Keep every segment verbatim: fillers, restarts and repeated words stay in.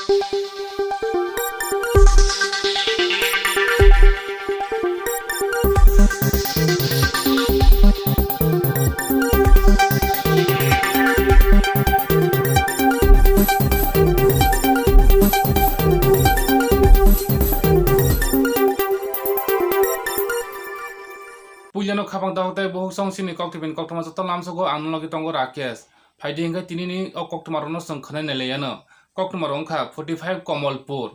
Puilano khapang dahok tei bohok song sini koktwbini koktwma joto lamsogo ang no logi tongo Rakesh. Phaidi hwnkhe tinini o koktwmarokno chwng khwnai nai lai anw. Koktwmarok wngkha forty five Komolpur,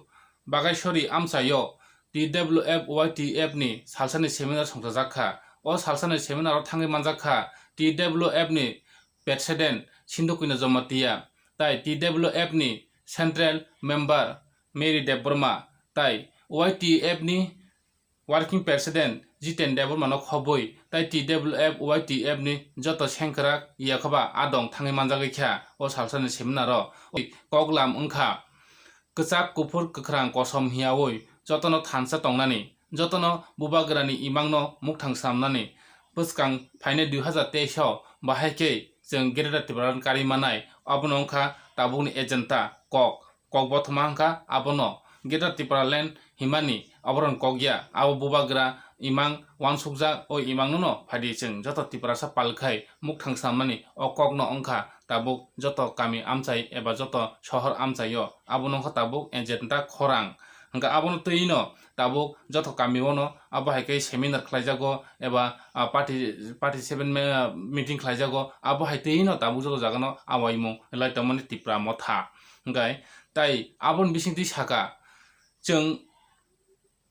Bagaisori amchaio T W F Y T F ni salsani seminar songchajak kha. O salsani seminar o thangwi manjak kha T W F ni President Sindhu Kuina Jamatia, tai T W F ni Central Member Mary Debbarma, tai Y T F ni Working President Jiten Debbarmano khobwi tai T W F Y T F ni joto sengkrak yakhoba adong thangwi manjagwi kha o salsani seminar o. Koklam wngkha kwchak, kuphur, kwkhrang, kosom hiyawi jotono thansa tongnani, jotono bubagrani imangno mukthang swnamnani. Bwskang phainai dui hazar teis o bahai khe chwng Greater Tipraland karwi manai, abono wngkha tabukni agenda kok. Kok bothoma wngkha abono Greater Tipraland himani aboroni kok ya, abo bubagra imang wansukjak, o imangnono phaidi chwng joto Tiprasa palkhai mukthang swnamnani o kokno wngkha tabuk joto kami amchai eba joto sohor amchaio abono wngkha tabuk agenda khorang. Hwnkhe abono twino tabuk joto kamiono abo hai khe seminar khlaijago eba, ah, party, party seven me-, meeting khlaijago, abo hai twino tabuk joto jagano awaimung lai tongmani Tipra Motha. Hwnkhe tai aboni bisingtwi saka, chwng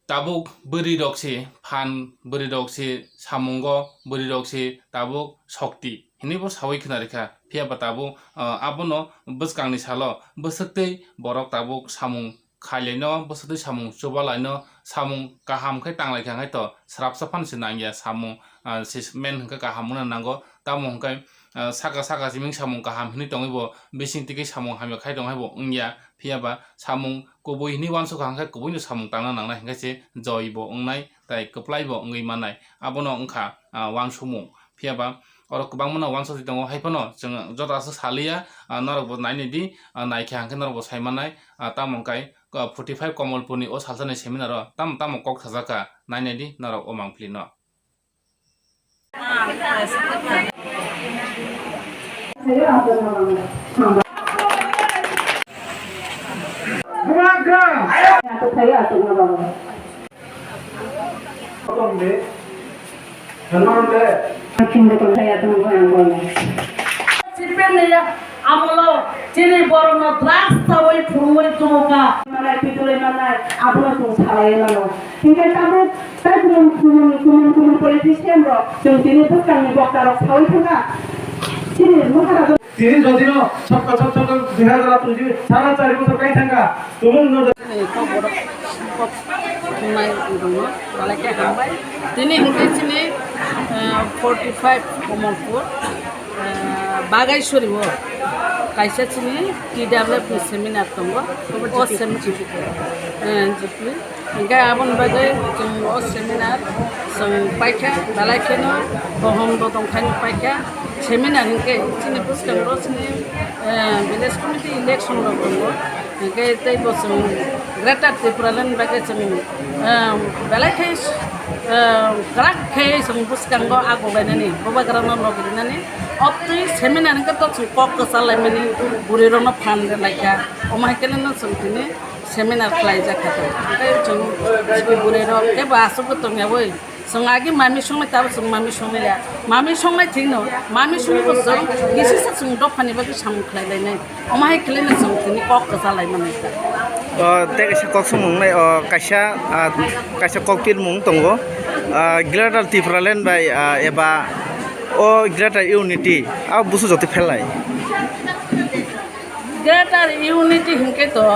tabuk bwrwi rok se phan, bwrwi rok se samungo, bwrwi rok se tabuk sokti hinwi bo sawi khna rikha. Phiya ba tabuk, ah, abono bwskangni salo bwswktwi borok tabuk samung khailaino, bwswktwi samung chubalaino, samung kaham khe tanglaikha, hwnkhe to srapsa phano se nangya samung, ah, se men hwnkhe kaham wngna nango. Tamo hwnkhe, ah, saka saka siming samung kaham hinwi tongwi bo bising twi khe samung hamya khai tong hai bo wngya. Phiya ba samung kubui hinwi uansukha hwnkhe kubuino samung tangna nangnai hwnkhe se joi bo wngnai tai kwplai bo wngwi mannai. Abono wngkha, ah, uansukmung. Phiya ba oro kwbangma no uansukjak tongo, hai phano chwng joto aswk saliya, ah, norok bo nainai di, ah, naikha hwnkhe norok bo sai mannai, ah, tamo hwnkhe, ah, forty five Komolpurni o salsani seminar o tamo tamo kok sajak kha, nainai di norok o mangpili no. Sipin ni amolo chini borokno drugs chawi phurungwi tongkha. Manai pitulwi manai abono chwng salai mano. Hinkhe tabuk tai kumun kumun kumun kumun politician rok chwng tini bwskangni bokta rok sawi thangkha. Chini Maharaj. Tini jodino sokto sokto dui hazar atus sara chari bosor kai thangkha. Tumung no. Kok borok kok thungnai wngtongno, belai khe hambai. Tini hwnkhe chini, eh, forty five Komolpur, eh, Bagaisori o kaisa chini T W F ni seminar tongo. O sem-, eh, G P. Hwnkhe aboni bagwi chwng o seminar chwng paikha, belai kheno bohom bodong khaino paikha. Seminar hwnkhe chini bwskango chini, eh, village committee election rok tongo. Hwnkhe tei bo chwng Greater Tipraland bagwi chwng, eh, belai khe, eh, kwrak khe chwng bwskango agoklainani, bubagrano logi rinani. Obtwi seminar hwnkhe to chwng kok kwchalaimani, bwrwirokno phan rwlaikha. Omo hai kheno chwng tini seminar khlaijak kha. Tei chwng bwrwirok kebo aswk tongyawi. Chwng agi mami songnai, tabuk chwng mami songnai le. Mami songnai thikno, mami songwi bo chwng kisisa chwng dophani bagwi samung khlai lainai. Omo hai khlaino chwng tini kok kwcha lai manai ta. O, tei kaisa kok swngmung nai, o, kaisa, ah, kaisa kok pirmung tongo. Ah, Greater Tipraland bai, ah, eba o Greater Unity, abo busu jotoi phelai. Greater Unity hinkhe to,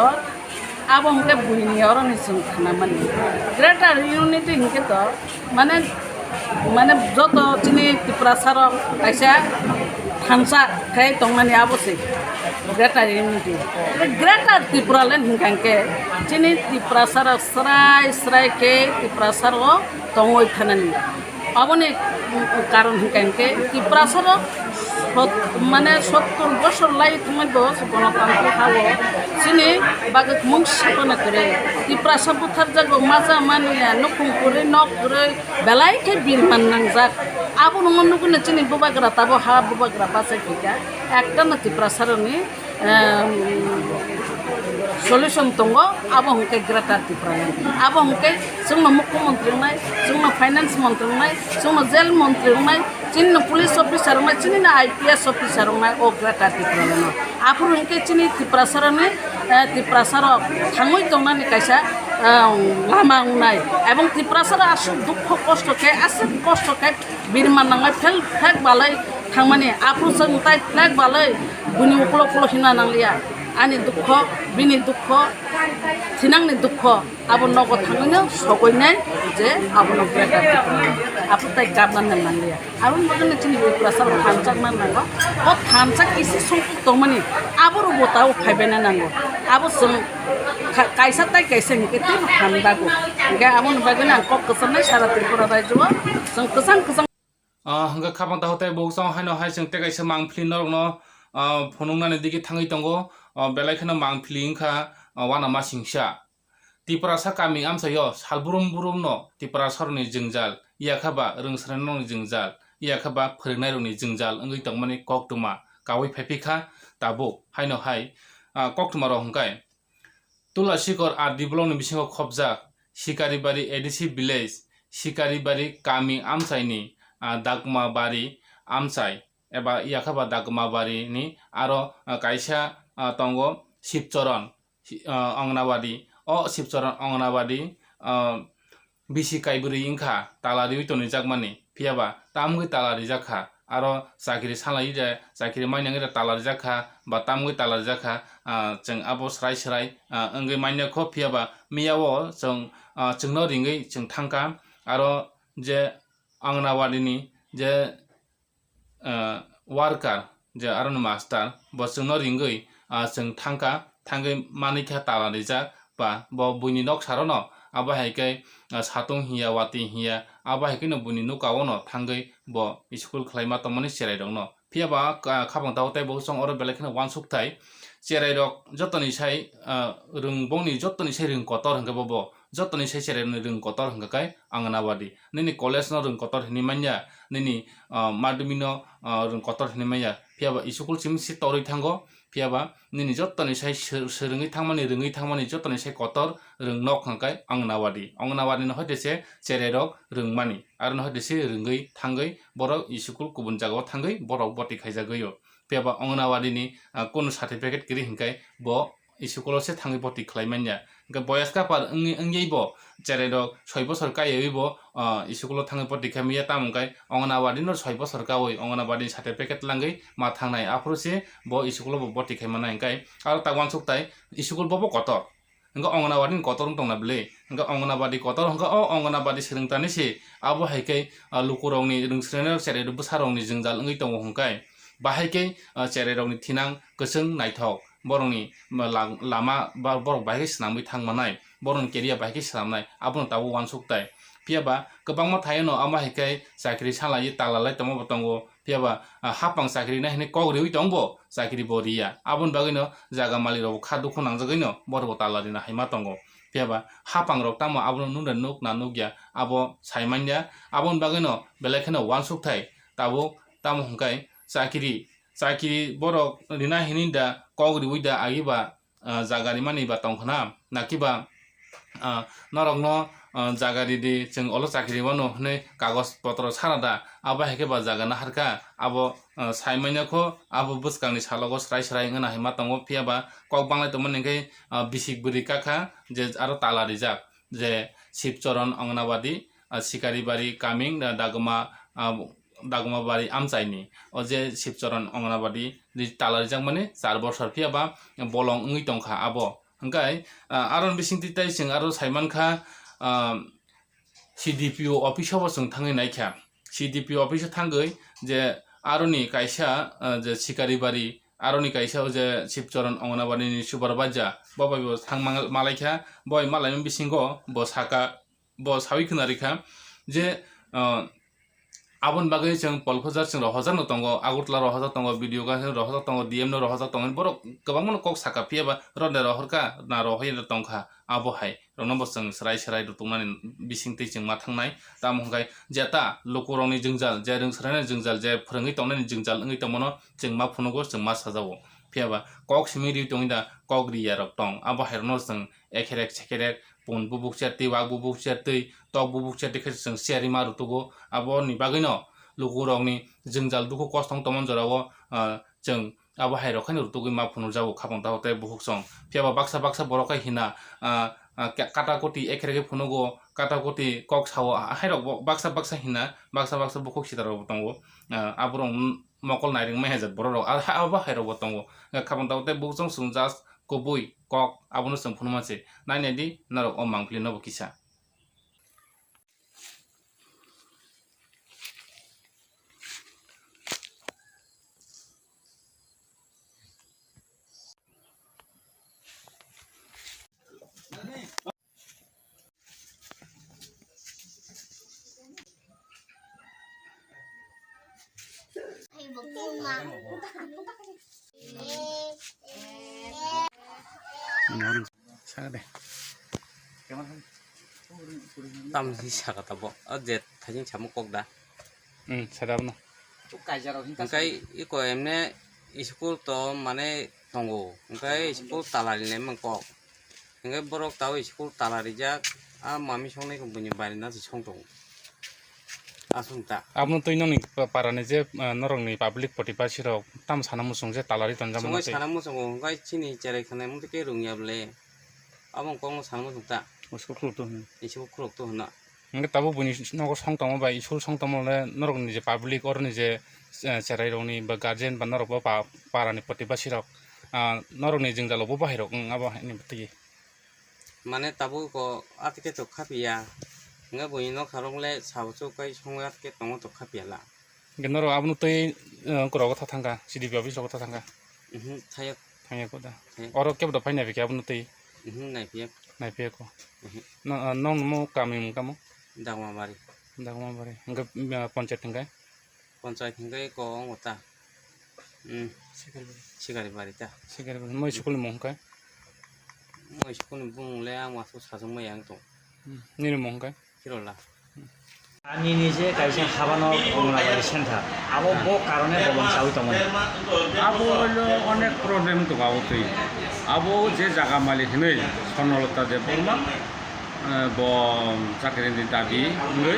abo hwnkhe buini oroni chwng khnamani. Greater Unity hwnkhe to, mane, mane joto chini Tiprasa rok kaisa thansa khai tongmani abo se Greater Unity. Greater Tipraland hwnkha hwnkhe chini Tiprasa rok srai srai khe Tiprasa rok tongwi thanani. Aboni karon hwnkha hwnkhe Tiprasa rok Sot-, mane sottor bosor lai thangwi bo Gonotantri hao chini bagwi mung sipana kwrwi. Tiprasa butharjago, maja mania, nukhung kwrwi, nok kwrwi, belai khe birman nangjak. Abo nungno nugwino chini bubagra tabo ha bubagra bachai phika. Ekta no Tiprasa rokni, em, solution tongo, abo hwnkhe Greater Tipraland. Abo hwnkhe chwngno mukhyamantri wngnai, chwngno finance mantri wngnai, chwngno jail mantri wngnai, chini no police officer wngnai, chini no I P S officer wngnai o Greater Tipraland no. Aphuru hwnkhe chini Tiprasa rokni, eh, Tiprasa rok thangwi tongnani kaisa, eh, lama wngnai. Ebong Tiprasa rok aswk dukho kosto khe, aswk kosto khe birman nangwi phel phek balai thangmani. Aphuru chwng tai phek balai buini uklok uklok himna nangliya. Ani dukho, bini dukho, thinangni dukho. Abo nogo thangwino sokoinai je abono Greater Tipraland. Abo tai gabna nang nangliya. Aboni bagwino chini Tiprasa rok thanchakna nango. O thansa kisi songkuk tongmani abo rok bo tabo phaibaina nango. Abo chwng kha-, kaisa tai kaisa hinkhe teibo phan bago. Hinkhe aboni bagwino ang kok kwcharnai sara Tripura rajyo o chwng kwchang kwchang. Ah, hwnkhe khapang takhuk tei bukhuk chwng haino hai chwng tei kaisa mangpili norokno, ah, phunuknani digi thangwi tongo. Ah, belai kheno mangpili wngkha, ah, uanamasingcha. Tiprasa kami amchaio sal brum brumno Tiprasarokni jwngjal, yakha ba rwngsranirokni jwngjal, yakha ba phwrwngnairokni jwngjal wngwi tongmani koktwma kaui phaiphikha tabuk. Haino hai, ah, koktwmarok hwnkhe Tulasikor R D blockni bisingo khopjak Sikaribari A D C village, Sikaribari kami amchaini, ah, Dagmabari amchai eba yakha ba Dagmabarini aro, ah, kaisa, ah, tongo Sibchoron, si-, ah, Ongnabadi. O Sibchoron Ongnabadi, ah, bisi kaibrwi wngkha tala riwi tonijakmani, phiyaba tamgwi tala rijakkha. Aro chakiri salai de, chakiri mainangwi de tala rijakkha, ba tamgwi tala rijakkha, ah, chwng abo srai srai, ah, wngwi manya kho, phiyaba miyao chwng, ah, chwngno ringwi chwng thangkha. Aro je Anganwadini je, ah, worker, je aroni master, bo chwngno ringwi, ah, chwng thangkha, thangwi manikha tala rijak, ba bo buini nok sarono, abo hai khe, ah, satung hiya, wati hiya, abo hai kheno buini nokao no thangwi bo school khwlaima tongmani cherairokno. Phiyaba, ah, khapang takhuk tei bo chwng oro belai kheno uansuk thai, cherairok jotoni sai, ah, rwng, bongni jotoni sai rwng kotor hwnkhe bo, bo jotoni sai cherairokni rwng kotor hwnkha khe Anganawadi. Nini college no rwng kotor hinwi manya, nini, ah, madhyamik no, ah, rwng kotor hinwi manya. Phiyaba school simi se torwi thango, phiyaba nini jotoni sai sw-, swrwngwi thangmani, rwngwi thangmani jotoni sai kotor rwng nok hwnkha khe Anganawadi. Anganawadi no hoite se cherairok rwngmani, aro no hoite se rwngwi thangwi borok school kubun jagao thangwi borok boti khaijagwio. Phiyaba Anganawadi ni, ah, kunu certificate kwrwi hwnkhe bo school o se thangwi boti khlai manya. Hwnkhe boyas kapar wngwi, wngwi bo cherairok soi bosor kaiwi bo, ah, school o thangwi boti khai manya, tamo hwnkhe Anganawadi no soi bosor kaui Anganawadi ni certificate langwi ma thangnai, aphuru se bo school o bo boti khai mannai. Hwnkhe aro ta uansuk tai school bo bo kotor. Hwnkhe Anganawadi ni kotor wng tongna bwle. Hwnkhe Anganawadi kotor hwnkhe o Anganawadi swrwngtani se abo hai khe, ah, lukurokni rwngsrwngnairok cherai bwsarokni jwngjal wngwi tongo hwnkhe. Bahai khe, ah, cherairokni thinang kwchwng naithok. Borokni la-, lama ba borok bahai khe swnamwi thang manai. Borokni career bahai khe swnamnai. Abono tabuk uansuk tai. Phiyaba kwbangma thaio no amo hai khe chakri salaiwi tala lai tongma bo tongo. Phiyaba, ah, hapang chakri nai hinwi kok riwi tong bo, chakri bo riya. Aboni bagwino jaga malik rok kha dukhu nangjagwino borok bo tala rina hai ma tongo. Phiyaba hapang rok tamo abono nung da nuk na nuk ya, abo sai man ya. Aboni bagwino belai kheno uansuk thai tabuk tamo hwnkhe chakri, chakri borok rina hinwi da kok riwi da agi ba ah, jaga rimani ba tong khna, nakiba, ah, norokno, ah, jaga ridi, chwng olo chakri rwmano hwnwi kagoj potro sana da, abo hai khe ba jaga naharkha, abo, ah, sai manya kho, abo bwskangni salogo srai srai wngna hai ma tongo, phiyaba kok banglai tongmani hwnkhe, ah, bisik bwrwi kakha je aro tala rijak, je Shivcharan Anganawadi, ah, Sikaribari Kaming, ah, Dagoma, ah, Dagomabari amchaini. O je Shivcharan Anganawadi ri-, tala rijakmani char bosor phiyaba bolong wngwi tongkha abo. Hwnkhe, ah, aroni bisingtwi tei chwng aro saimankha, ah, C D P O office o bo chwng thangwi naikha. C D P O office o thangwi je aroni kaisa, ah, je Sikaribari, aroni kaisa o je Shivcharan Anganawadi ni supervisor, bo bai bo thang mangal-, malaikha, bo bai malaimani bisingo bo saka, bo sawi khna rikha je, ah, Aboni bagwi chwng Polphujar chwng rohorjak no tongo, Agartala rohorjak tongo, B D O ga rohorjak tongo, D M no rohorjak tongo, borok kwbangma no kok saka phiya ba rode rohorkha na rohorya tongkha. Abo hai rokno bo chwng swrai swrai rwtwknani bisingtwi chwng ma thangnai. Tamo hwnkhe jeta lukurokni jwngjal, je rwngswrainani jwngjal, je phwrwngwi tongnani jwngjal wngwi tongmano chwng ma phunugo, chwng ma sajago. Phiya ba kok simi ri tongwi da, kok ri ya rok tong. Abo hai rokno chwng ekherek sekherek pun bubuk chertwi, wak bubuk chertwi, tok bubuk chertwi khe chwng siyari ma rwtwgo. Aboni bagwino lukurokni jwngjal dukhu kosto wng tongmani jorao, ah, chwng abo hai rok haino rwtugwi ma phunukjago khapang tago tei bukhuk song. Phiya ba baksa baksa borok khe hina, ah, ah, ka-, kata koti ekherek khe phunugo, kata koti kok sao, ah, hai rok bo baksa baksa hina, baksa baksa bukhuk sida rok bo tongo. Ah, aborok mokol nairing mai hajak borok rok, ah, ha-, abo hai rok bo tongo. Khapang tago tei bukhuk song chwng just kubui kok abono chwng phunukma se. Nai nai di norok o mangpili no bo kisa. Saka de. Tam hi saka tabok. O je thaising samung kok da. Hmm, saka abono. Hwnkhe iko emne school to mane tongo. Hwnkhe school tala rinai mangkok. Hwnkhe borok tao school tala rijak. A mami songnai khe buini bari na se song tongo. Aswk ta. Abono twi nokni pa-, parani je, ah, norokni public protibasi rok tamo sana muchung je talari tonjak mano Chwngwi tei. Sana muchungo hwnkhe chini cherai khwnai mungtwi khe rwngya bwle. Abo wng kokno sana muchung ta. School khuluk to hwnwi. School khuluk to hwnna. Hwnkhe tabuk buini nogo song tongma bai school song tongma le norokni je public oroni je, eh, cherai rokni ba guardian ba norok bo pa-, parani protibasi rok, ah, norokni jwngjalo bo bahai rok wng abo haini twi. Mane tabuk ko atike to khapiya. Hwnkhe buini nokha rok le sabo chuk kai songwi atike tongo to khapiya la. Hwnkhe norok abono twi, eh, ongkora o tha thangkha, C D P office rogo tha thangkha. Mhm, thayok. Thangya ko da. Thayok. Oro kebo da phai naipikha abono twi. Mhm, naipiyok. Naipiyok ko. Mhm. No, eh, nong mo kami mung kamo? Dagmabari. Dagmabari. Hwnkhe, eh, panchayat hwnkhe? Panchayat hwnkhe ko ongota. Hmm. Sikaribari. Sikaribari ta. Sikaribari. Moi school ni mung hwnkhe? Moi school ni bumung le ang wasu sajwk maya wng tong. Hmm. Nini mung hwnkhe? Kirola. Hmm. Ani nije kaisa habano Komlabari center. Abo bo karone bo bangsawi tongmani. Abo holo onek problem tongo abo twi. Abo je jaga malik hinwi Swarnalata Debbarma, eh, bo chakrini dabi wngwi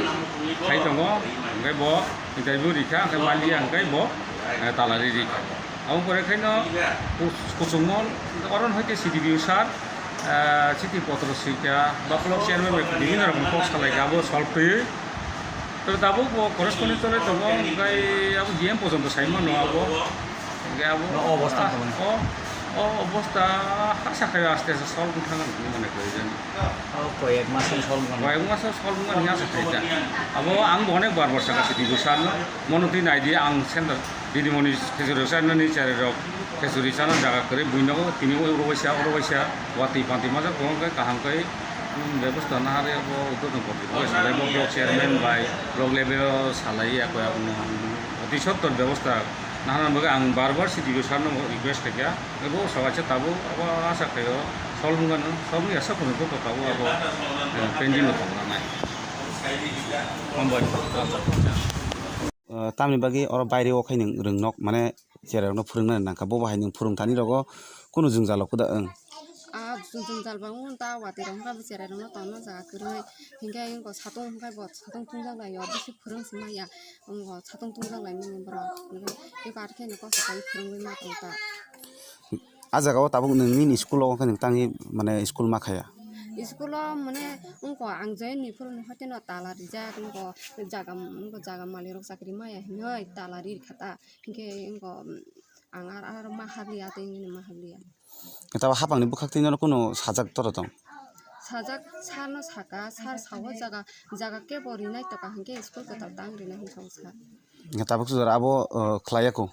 khai tongo, hwnkhe bo interview rikha, hwnkhe maliya, hwnkhe bo, eh, talari rikha. Abo pore khaino kus-, kuchukmon oron hoite C D P O sir, eh, chiti potro swikha, ba block chairman bai bibhinno rokom kok salaikha, abo solve twiwi. Tei tabuk bo correspondent chole tongo, hwnkhe abo D M porjonto sai mano abo. Hwnkhe abo No, obostha ah, tongmani. O, o obostha hasa khai aste aste solve wng thangna hinwi mane koi jani. O, koyek mas wng solve wngmani. Koyek mas wng solve wngmani hinwi asa khai ta. Abo ang bo onek bar bar saka sidi bwsarno. Mono twi nai di ang center didimoni khejuri sanani chari rok khejuri sana jaga kwrwi buino tini oro waisa oro waisa watwi pantwi majak bo hwnkhe kaham khai, um, bebosta naharwi abo udodon poti bo salai bo block chairman bai block level o salai ya koi abono oti sottor bebosta nahana bagwi ang bar bar C D O sir no request khaikha. Abo sawacha tabuk abo asa khaio solve wngmano, solve wngya sa phunukgo tabuk abo, eh, pending o tongnai. Hambai. Ah, tamni bagwi oro baire o khai nwng rwngnok, mane, cherai rokno phwrwngna nangkha, bo bahai nwng phwrwngthani rogo kunu jwngjalo kwda wng. Ah, jwngjal bangwi ta watwi rok wngkha, cherai rokno tongna jaga kwrwi, hinkhe wngkha satung, hinkhe bo satung tungjaklaio, bisi phwrwng se maya, wngkha satung tungjaklaimani borok, hinkhe eko atkhe no kosto kaiwi phwrwngwi ma tongkha. Ah jaga o tabuk nwng nini school o wngkha nwng tangwi, mane, school ma khaya? School o, mane, wngkha ang join ni phuru ni hoite no tala rijak, wngkha jaga, wngkha jaga malik rok chakri maya hinwi tala ri kha ta. Hinkhe wngkha, ang ar, ar ma habliya, tei nini ma habliya. Tabo hapang ni bwkhak twi nono kunu sajak toro tong? Sajak, sir no saka, sir sao jaga, jaga kebo rinai toka hinkhe school kwtal tang rinai hinwi sao sir. Tabuk sujaro abo, uh, khlaiya ko?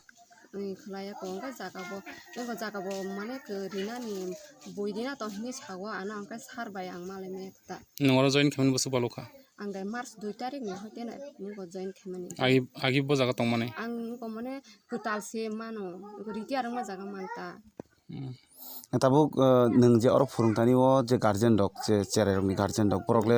Ui, khlaiya ko, wngkha jaga bo, wngkha jaga bo mane kwrwi nani bui rina tong hinwi sao ano, wngkha sir bai ang malai maya ta. Nwng oro join khaimani bwswk balo kha? Ang dai March dui tarik ni hoite no join khaimani. Agi, agi bo jaga tongmani? Ang wngkha mane kwtal se mano, retire wngma jaga manta. Hmm. Tabuk, uh, nwng je oro phwrwngtani o je guardian rok, je cherai rokni guardian rok, borok le,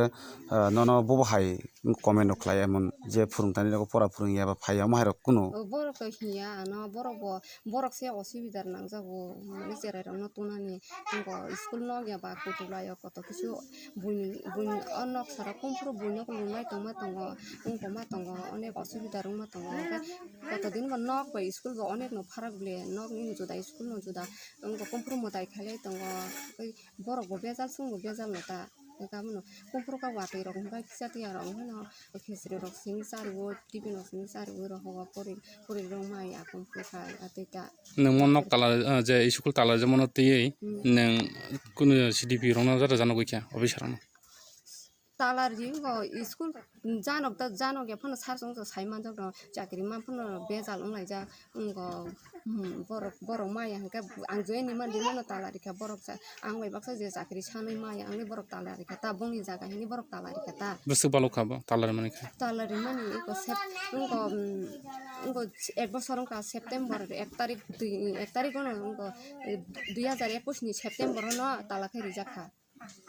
uh, nono bobo hai comment rok khlai, emon je phwrwngtani rok pora phwrwngya ba phaiya, omo hai rok kunu? O, borok to hiya ano, borok bo, borok se osubidar nangjago, mane cherai rokno tunani, wngkha school nok ya ba kutu lai o koto kisu buini, buini o nok sara kumphuru buino kulumlai tongma tongo, wngkoma tongo, onek osubidar wngma tongo, hwnkhe koto din bo nok bai school bo onek no pharak le, nok ni juda school no juda. Wngkha kumphuru mwtai khailai tongo, tei borok bo bejal, chwng bo bejal no ta. Tei abono kumphuru kha watwi rok hwnba kisa tiya rok hwnba no khichiri rok simi chariwi, tiffin rok simi chariwi rok hogo pori, pori rok mai ya kumphuru kha ya tei ta. Nwng mo nok tala, ah, je school tala je mono twiwi Hmm. nwng kunu C D P rokno jara jano gwi kha officer rokno? Tala ri wngkha school janok da janok ya phano sar chwng chwng sai manjak rok chakri man phano bejal wng laijak wngkha. Hmm, borok, borok maya hwnkhe ang join ni man rimano tala rikha borok cha-, ang bai baksa je chakri sanwi maya wngwi borok tala rikha ta bongni jaga hwnwi borok tala rikha ta. Bwswk balok kha bo tala rimani khe? Tala rimani eko sep wngkha, hmm, wngkha ek bosor wngkha September ek tarik dui, ek tarik ono wngkha, eh, dui hajar ekwis ni September ono tala khe rijak kha.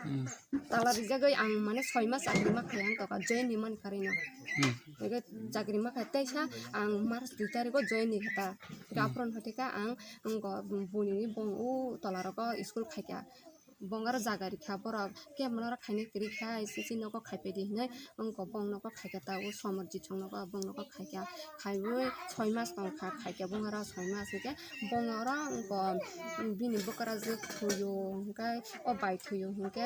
Hmm. Tala rijagwi ang mane soi mas chakri ma khai ang toka join ni man karino. Hmm. Ege chakri ma khai teisa ang March dui tarikh o join ni khata. Ega Hmm. apron hote ka ang wngkha buini bong u tola rogo school khaikha. Bong aro jaga rikha borok khe mono aro khaina kwrwi kha isi isi nogo khaipai di hinwi wngkha bong nogo khaikha ta o somor jisong nogo bong nogo khaikha. Khaiwi soi mas tongkha khaikha bong aro soi mas hinkhe bong aro wngkha bini bwkrajwk thuyo hinkhe o bai thuyo hinkhe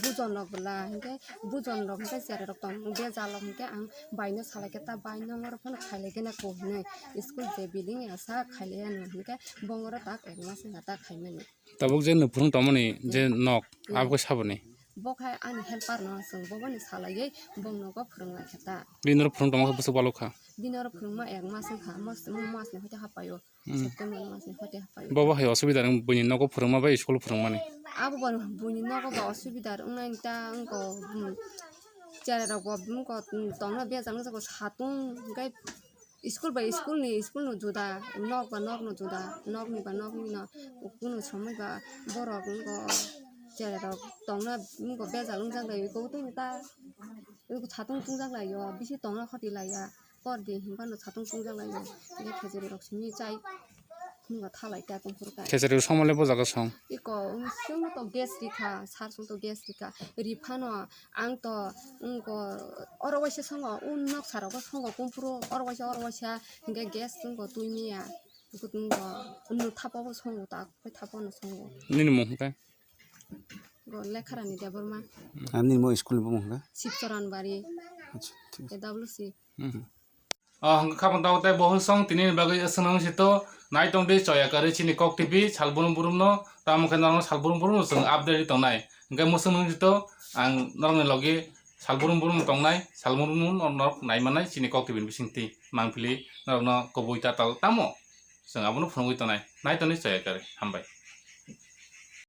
bujon rok bwla hinkhe bujon rok hinkhe cherai rok tong bejal rok hinkhe ang bai no salai khe ta bai no oro phano khailai gana ko hinwi school je building ya sa khailai ano hinkhe bong oro tak ek mas wngkha ta khaimani. Tabuk je nwng phwrwng tongmani je nok, Hmm. abo khe saboni? Bo khai ani helper no chwng bo boni salaiwi bong nogo phwrwng lai kha ta. Bini oro phwrwng tongma khe bwswk balok kha? Bini oro phwrwngma ek mas wngkha, mas, mas ni hoite hapaio. Hmm. September mas ni hoite hapaio. Bo bo hai osubida rwng buini nogo phwrwngma bai school phwrwngmani? Abo bo buini nogo ba osubida rwngnai ta wngkha, hmm, cherai rok bo wngkha, hmm, tongna bejak wngjago satung hwnkhe School bai school ni, school no juda, nok ba nok no juda, nok ni ba nok ni no, kunu somoi ba borok wngkha cherai rok tongna wngkha bejal wngjak lai kok twi ta, wngkha satung chwngjak lai o, bisi tongna khoti lai ya, por di hinba no satung chwngjak lai o, je khejeri rok simi chai wngkha thalai ta tongphuru ta. Khejeri somole bo jaga song. Iko, um, songno to gas rikha, sar song to gas rikha, riphano Ang to wngkha oro waisa songo, o nok sara o songo, kumpuru oro waisa, oro waisa, hinkhe gas wngkha twi miya, wngkha wngkha thapa bo songo, tak phai thapa no songo. Nini mung hwnkhe? Go Lekharani Debbarma. Ah, nini mo school ni bumung hwnkhe? Sibchoran Bari. Acha, thik ase. A W C. Mhm. O hwnkha khabang tabuk tei bo hwsong tini ni bagwi swngna wng sito, nai tong di Choya Kari chini Kok T V sal brum brum no, tamo khe norok sal brum brum no chwng update ri tongnai. Hwnkhe mwswk nung sito ang norok ni logi sal brum brum no tongnai, sal brum brum no norok nai mannai chini Kok T V ni bising twi mangpili norok no kubui tatal tamo chwng abono phunugwi tongnai. Nai tong di Choya Kari, hambai.